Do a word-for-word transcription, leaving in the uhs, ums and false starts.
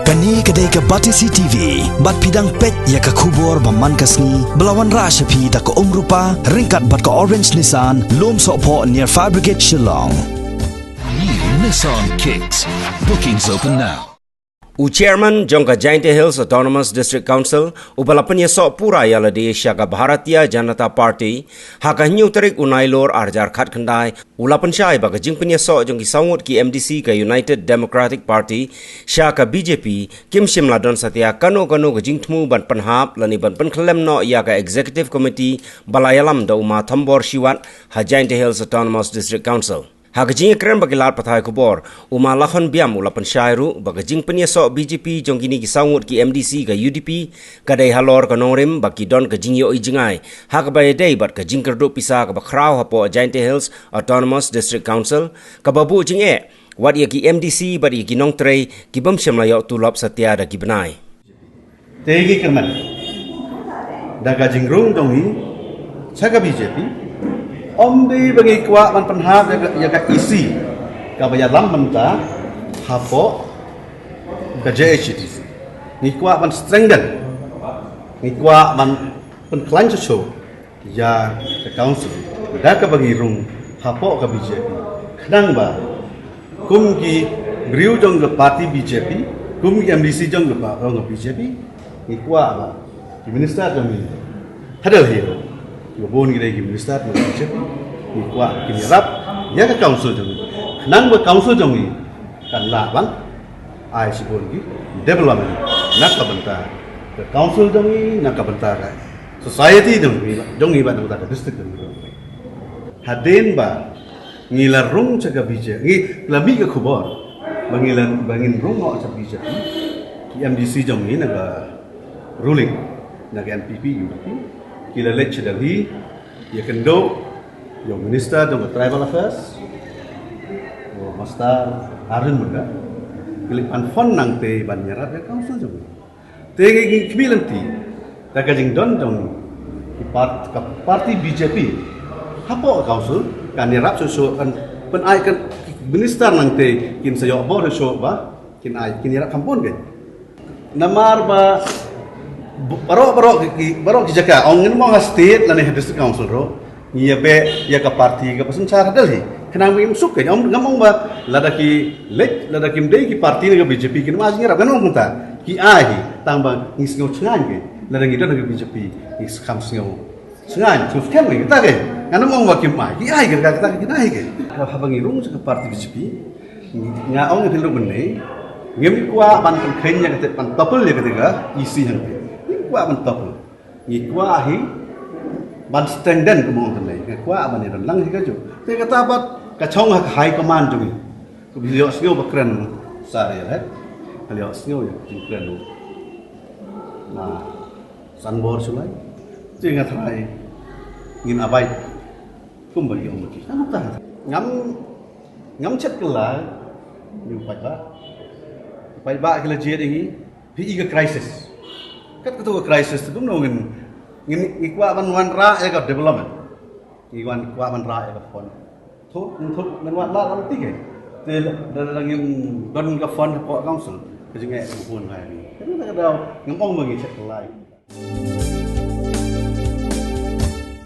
Kane ka dei ka Batesi T V, bad phi dang peit ïa ka khubor ba man ka sngi, ba la wanrah sha phi da ka Umrupa, ryngkat bad ka Orange Nissan, Lum Sohphoh near Fire Brigade Shillong. New Nissan Kicks. Bookings open now. U chairman jong ka Jaintia Hills Autonomous District Council, uba la pynïasoh pura ïa lade sha ka Bharatiya Janata Party, ha ka hynñiew tarik u Nailur arhajar khatkhyndai, u la pynshai ba ka jingpynïasoh jong ki saw ngut ki M D C ka United Democratic Party sha ka B J P kim shym la don satia kano kano ka jingthmu ban pynhap lane ban pynkhlem noh ïa ka Executive Committee ba la ïalam da u Ma Thombor Shiwat ha Jaintia Hills Autonomous District Council. Ha ka jingïakren bad ki lad pathai khubor, u Ma Lakhon Biam u la pynshai ruh ba ka jingpynïasoh B J P jong kine ki saw ngut ki M D C ka U D P ka dei halor ka nongrim ba ki don ka jingïohi jngai ha kaba ïadei bad ka jingkyrduh pisa kaba khraw hapoh Jaintia Hills Autonomous District Council, kaba buh jingeh wat ïa ki M D C bad ïa ki nongtrei ki bym shym la ïoh tulop satia da ki bnai. Te ngi kyrmen da ka jingrung jong ngi sha ka B J P, ym dei ba ngi kwah ban pynhap ïa ka, ïa ka E C kaba ïalam mynta hapoh ka J H A D C. Ngi kwah ban strengthen, ngi kwah ban pynkhlaiñ shuh shuh ïa ka council da kaba ngi rung hapoh ka B J P. Khnang ba kum ki briew jong ka party B J P, kum ki M D C jong ka pa-, jong ka B J P, ngi kwah ba ki minister jong ngi ha Delhi ruh, kiba bun ki dei ki minister jong ka B J P, ngi kwah kin ïarap ïa ka council jong ngi, khnang ba council jong ngi kan lah ban ai shibun ki development na ka bynta ka council jong ngi, na ka bynta ka society jong ngi, jong ngi bad na ka bynta ka district jong ngi. Hadien ba ngi la rung sha ka B J P, ngi la mih ka khubor ba ngi la, ba ngin rung noh sha B J P, ki M D C jong ngi na ka ruling, na ka N P P, U D P, ki la leit sha Delhi ïakynduh ïa u Minister jong ka Tribal Affairs, u Master Arjun Munda, ki leit ban phone nangta ban ïarap ïa ka council jong ngi. Te ngi, ngi khmih lynti da ka jingdon jong ki part-, ka party B J P hapoh ka council kan ïarap shuh shuh, kan pyn-ai, kan minister nangta kin sa ïoh bor shuh shuh ba kin ai, kin ïarap kham bun kein. Namar ba baroh, baroh ki, baroh ki jaka, ong ngin ong ha state lane ha district council ruh, ngi ïa beh ïa ka party kaba synshar ha Delhi. Khnang ba ngim suk kein, ngam ong ba lada ki leit, lada kim dei ki party na ka B J P kin ym ai jingïarap, ngan ong kumta. Ki ai hi, tang ba ngi sngew shngaiñ kein. Lada ngi don ha ka B J P ngi kham sngew shngaiñ, sngew skhem kein kita kein. Ngan ym ong ba kim ai, ki ai kein, kita kein, ki ai kein. Haba ngi rung sha ka party B J P, nga ong ïa phi ruh mynne, ngim kwah ban pynkheiñ ïa kata, ban topple ïa kata ka E C hangta. Ngim kwah ban topple. Ngi kwah hi ban strengthen, kumba ong tynrai, ngi kwah ban ïadon lang hi kajuh. Te kata pat ka shong ha ka high command jong ngi. Kaba ïohsngew ba kren Sar Ïaleh, ka ïohsngew ïa ka jingkren u Ma Sanbor Shullai. Te nga tharai ngin abide kumba ki ong ba ki. Ngam, ngam chet kylla ïa u paidbah. Paidbah ki la jied ïa ngi. Phi i ka crisis. Kat katu ka crisis te kumno ngin, ngin, ngi kwah ban wanrah ïa ka development. Ngi wan, kwah ban rah ïa ka fund. Thok, thok, ngan wad lad lam ti kein. Te da, da, da ngim don ka fund hapoh council, ka jingeh ka bun ngai ni. Ka dei ka daw ngam ong ba ngi check lai.